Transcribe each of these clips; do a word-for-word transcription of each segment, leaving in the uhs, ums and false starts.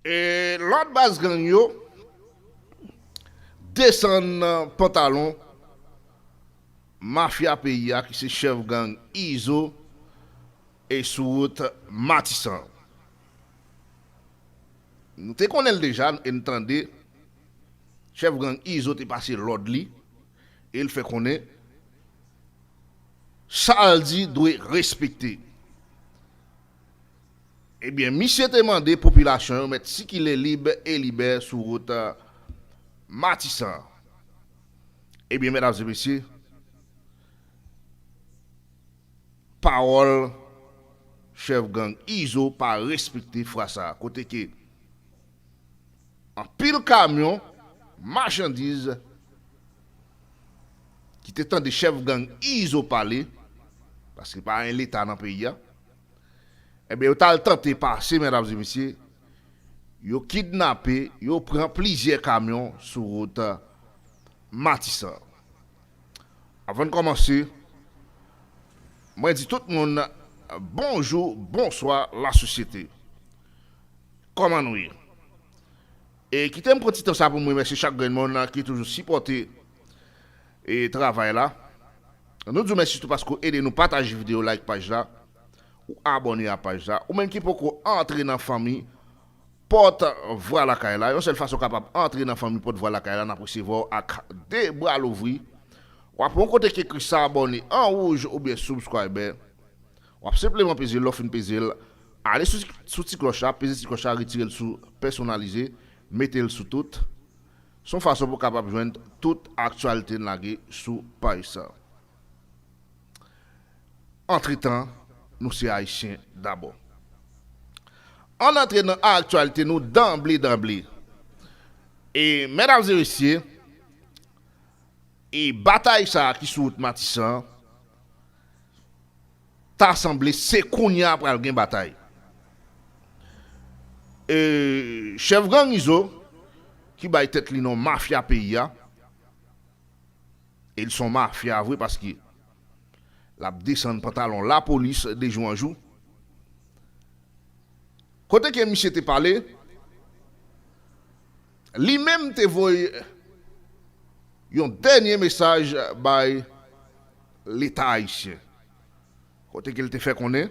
E lòt baz gang yo desann pantalon mafya peyi a ki se chèf gang Izo e sou wout Matisan. Nou te konnen l deja e n tande chèf gang Izo te pase lòd li e l fè konnen sa l di dwe respekte. Ebyen, misye te mande popilasyon yo mèt sikile lib e libè sou wout Matisan. Ebyen, medam e mesye, pawòl chèf gang Izo pa respekte fwa sa a, kote ke anpil kamyon machandiz ki te tande chèf gang Izo pale, paske pa gen leta nan peyi a, ebyen, yo t al tante pase, medam e mesye, yo kidnape, yo pran plizyè kamyon sou wout Matisan. Avan n kòmanse, mwen di tout moun bonjou, bonswa, lasosyete. Kòman nou ye? E kite m pran ti tan sa pou m remèsye chak grenn moun ki toujou sipòte e travay la. Nou di w mèsi tou paske w ede nou pataje videyo, like paj la, ou abòne a paj la. Ou menm ki poko antre nan fanmi Pòt Vwa Lakay la, yon sèl fason w kapab antre nan fanmi Pòt Vwa Lakay la, n ap resevwa w ak de bra louvri. W ap wè yon kote ki ekri sa abòne an wouj oubyen subscriber. W ap senpleman peze l, lè w fin peze l, ale sou, sou ti klòch la, peze ti klòch la, retire l sou pèsonalize, mete l sou tout. Se yon fason pou w kapab jwenn tout aktyalite n lage sou paj sa. Antretan, nou se Ayisyen dabò. Ann antre nan aktyalite nou danble danble. E, medam e mesye, e batay sa a ki sou wout Matisan an, ta sanble se kounye a pral gen batay. E, chèf gang Izo, ki bay tèt li non mafya peyi a, e l se yon mafya vre paske l ap desann pantalon lapolis de jou an jou. Kote ke misye te pale, li menm te voye yon dènye mesaj bay Leta ayisyen. Kote ke l te fè konnen,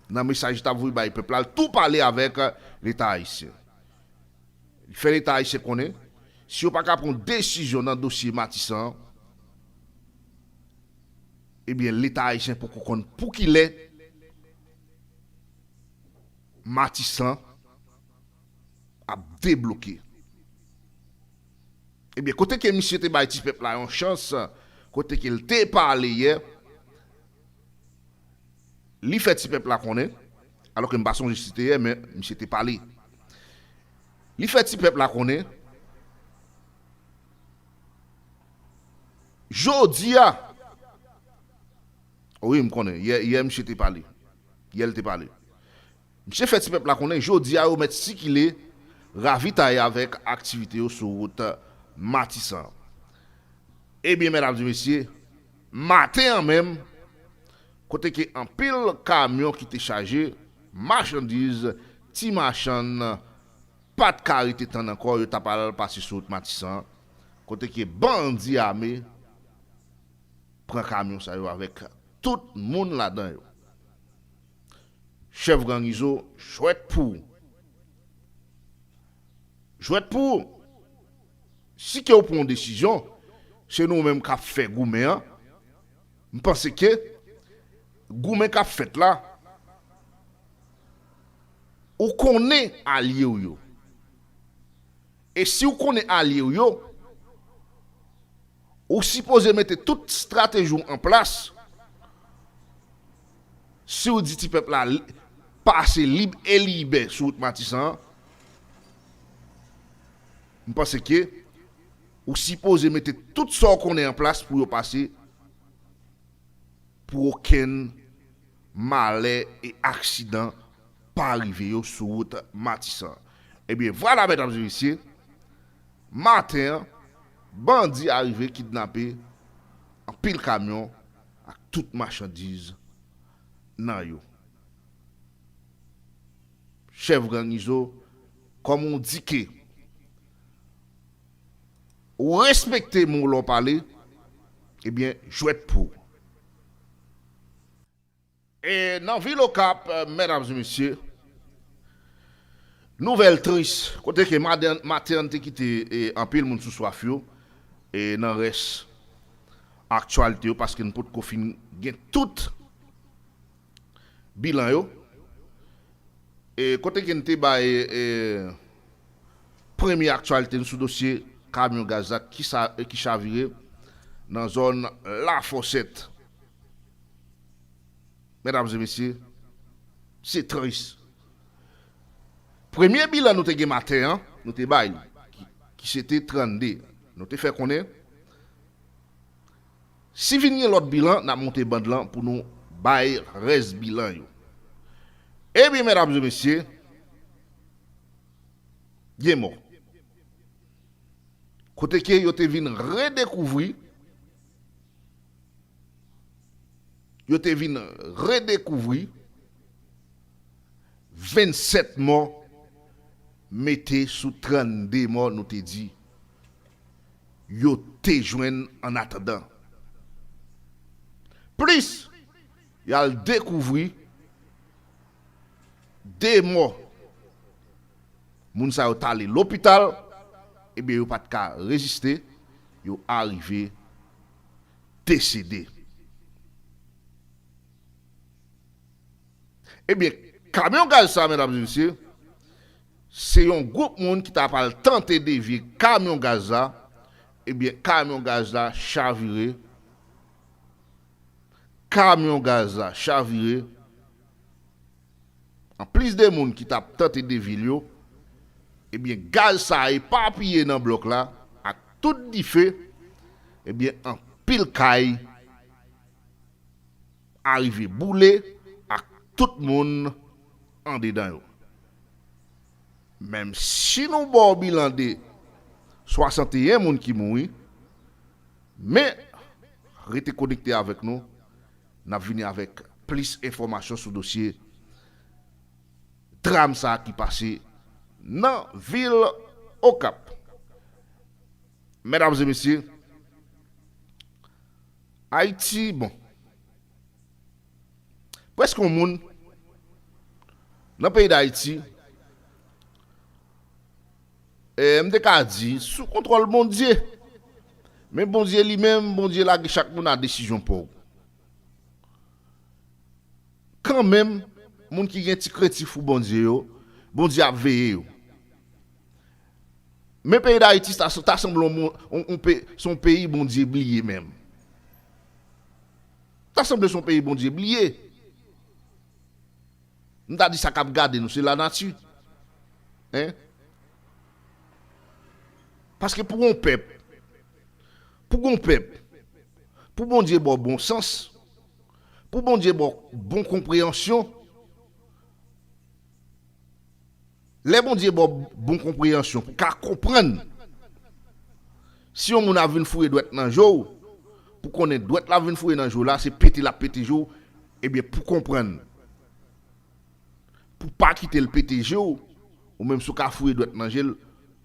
nan mesaj li t ap voye bay pèp la, l tou pale avèk Leta ayisyen. Li fè Leta ayisyen konnen, si yo pa ka pran desizyon nan dosye Matisan an, ebyen, Leta ayisyen poko konn pou kilè Matisan ap debloke. Ebyen, kote ke misye te bay ti pèp la yon chans, kote ke l te pale yè, li fè ti pèp la konnen, alò ke m pa sonje si te yè, men misye te pale. Li fè ti pèp la konnen, jodi a, wi, m konnen, yè, yè misye te pale. Yè l te pale. Misye fè ti pèp la konnen, jodi a yo mèt sikile, ravitaye avèk aktivite yo sou wout Matisan. Ebyen, medam e mesye, maten an menm, kote ke anpil kamyon ki te chaje machandiz, ti machann, pa t ka rete tann ankò, yo t ap al pase sou wout Matisan, kote ke bandi ame pran kamyon sa yo avèk tout moun ladan yo. Chèf gang Izo, jwèt pou ou. Jwèt pou ou. Si ke w pran yon desizyon, se nou menm k ap fè goumen an. M panse ke goumen k ap fèt la, ou konnen alye w yo. E si w konnen alye w yo, ou sipoze mete tout estrateji w an plas. Si w di ti pèp la li-, pase lib e libè sou wout Matisan an, m panse ke ou sipoze mete tout sa w konnen an plas pou yo pase, pou okenn malè e aksidan pa rive yo sou wout Matisan. Ebyen, vwala, medam e mesye, maten an, bandi arive kidnape anpil kamyon ak tout machandiz nan yo. Chèf gang Izo, kòm on dike. Ou respekte mo lè w pale, ebyen, jwèt pou ou. E nan vil Okap, eh, medam e mesye, nouvèl tris, kote ke maten, maten an te kite, eh, anpil moun sou swaf yo, e nan rès aktyalite yo, paske n potko fin gen tout bilan yo. E kote ke n te bay, e, premye aktyalite n sou dosye kamyon gaz la ki sa, ki chavire nan zòn Lafòsèt. Medam e mesye, se tris. Premye bilan nou te gen maten an, nou te bay li, ki, ki se te trannde. Nou te fè konnen, si vin gen lòt bilan, n ap monte band lan pou nou bay rès bilan yo. Ebyen, medam e mesye, gen mò. Kote ke yo te vin redekouvri, yo te vin redekouvri vennsèt mò, mete sou trannde mò, nou te di, yo te jwenn annatandan. Plis, y al dekouvri de mò. Moun sa yo t ale lopital, ebyen, yo pa t ka reziste, yo arive desede. Ebyen, kamyon gaz sa, medam e mesye, se yon gwoup moun ki ta pral tante devye kamyon gaz la. Ebyen, kamyon gaz la chavire. Kamyon gaz la chavire. Anplis de moun ki t ap tante devye l yo, ebyen, gaz sa a epapiye nan blòk la ak tout dife, ebyen, anpil kay arive boule ak tout moun andedan yo. Menm si nou ba w bilan de swasanteyen moun ki mouri, men rete konekte avèk nou, n ap vini avèk plis enfòmasyon sou dosye dram sa a ki pase nan vil Okap. Medam e mesye, Ayiti, bon, prèske yon moun nan peyi Dayiti, e, m te ka di, sou kontwòl Bondye. Men Bondye li menm, Bondye lage chak moun a desizyon pa w. Kanmenm, moun ki gen ti krentif pou Bondye yo, Bondye ap veye yo. Men peyi Dayiti, ta, ta sanble yon, yon, yon pe-, se yon peyi Bondye bliye menm. Ta sanble se yon peyi Bondye bliye. M ta di sa k ap gade nou, se lanati. Hein? Paske pou yon pèp, pou yon pèp, pou Bondye ba w bon sans, pou Bondye ba w bon konpreyansyon, lè Bondye ba w bon konpreyansyon pou w ka konprann, si yon moun ap vin foure dwèt nan je w, pou konnen dwèt l ap vin foure nan je w la, se pete l ap pete je w, ebyen, pou konprann, pou pa kite l pete je w, ou menm si w ka foure dwèt nan je l,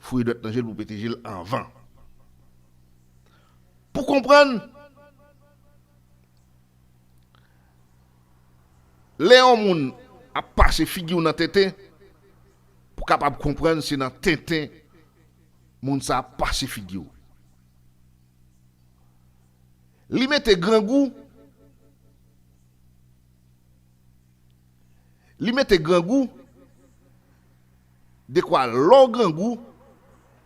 foure dwèt nan je l pou pete je l anvan. Pou konprann, lè yon moun ap pase figi w nan tenten, pou kapab konprann se nan tenten moun sa ap pase figi w. Li mete grangou, li mete grangou, dekwa lè w grangou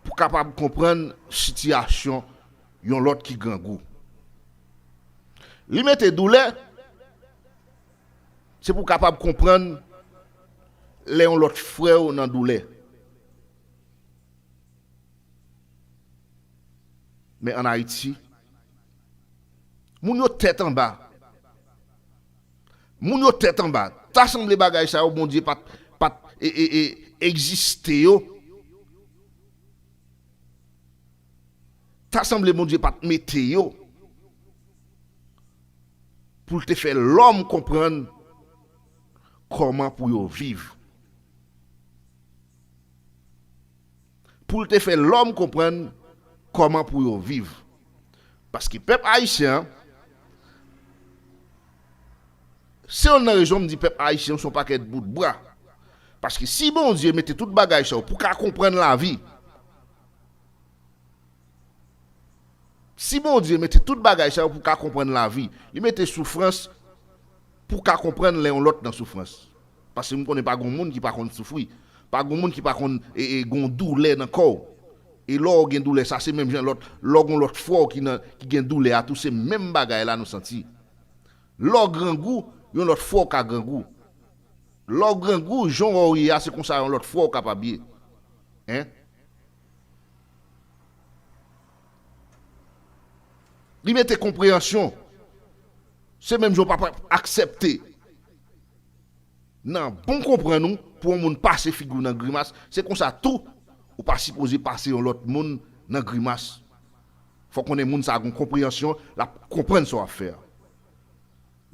pou kapab konprann sitiyasyon yon lòt ki grangou. Li mete doulè, se pou w kapab konprann lè yon lòt frè w nan doulè. Men ann Ayiti, moun yo tèt anba. Moun yo tèt anba. Ta sanble bagay sa yo, Bondye pa t, pa t, e, e, e, egziste yo. Ta sanble Bondye pa t mete yo pou l te fè lòm konprann kòman pou yo viv. pou l te fè lòm konprann kòman pou yo viv. Paske pèp ayisyen an, se youn nan rezon m di pèp ayisyen an se yon pakèt bout bra. Paske si Bondye mete tout bagay sa yo pou ka konprann lavi, si Bondye mete tout bagay sa yo pou ka konprann lavi, li mete soufrans pou ka konprann lè yon lòt nan soufrans. Paske m konnen pa gon moun ki pa konn soufri. Pa gon moun ki pa konn e, e, gon doulè nan kò w. E lè w gen doulè sa, se menm jan lòt, lè w gon lòt frè w ki, nan, ki gen doulè a tou, se menm bagay la nou santi. Lè w grangou, yon lòt frè w ka grangou. Lè w grangou, jan w ye a, se konsa yon lòt frè w kapab ye. Hein? Li mete konpreyansyon. Se menm jan w pa, pa aksepte nan bon konprann ou pou yon moun pase figi w nan grimas, se konsa tou ou pa sipoze pase yon lòt moun nan grimas. Fò konnen moun sa a gon konpreyansyon, l ap konprann sa w ap fè a.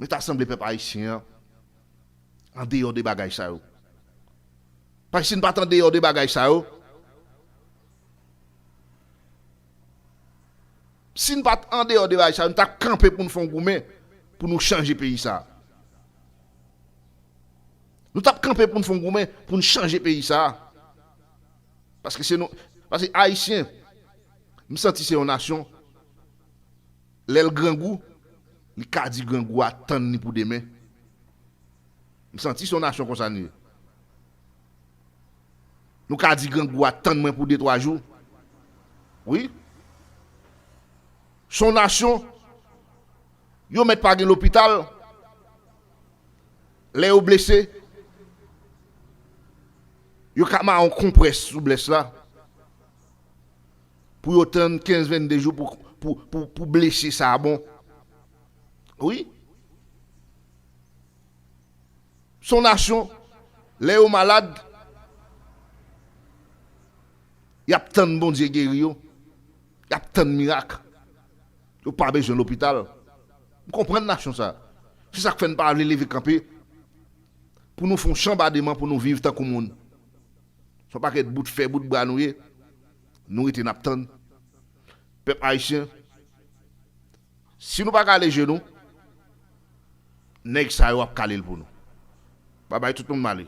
Men ta sanble pèp ayisyen an andeyò de bagay sa yo. Paske si n pa t andeyò de bagay sa yo, si n pa t andeyò de bagay sa yo, nou t ap kanpe pou n fè yon goumen pou nou chanje peyi sa a. Nou t ap kanpe pou n fè yon goumen pou n chanje peyi sa a. Paske se nou, paske ayisyen, m santi se yon nasyon, lè l grangou, li ka di grangou a tann li pou demen. M santi se yon nasyon konsa n ye. Nou ka di grangou a tann mwen pou de twa jou. Wi. Se yon nasyon, yo mèt pa gen lopital. Lè yo blese, yo ka mare yon konprès sou blès la pou yo tann kenz, vennde jou pou, pou, pou, pou blese sa a bon. Wi. Se yon nasyon, lè yo malad, y ap tann Bondye geri yo. Y ap tann mirak. Yo pa bezwen lopital. M konprann nasyon sa. Se sa k fè n pa vle leve kanpe pou nou fè yon chanbademan pou nou viv tankou moun. Se yon pakèt bout fè, bout bra nou ye. Nou rete n ap tann. Pèp ayisyen, si nou pa kale je nou, nèg sa yo ap kale l pou nou. Babay, tout moun m ale.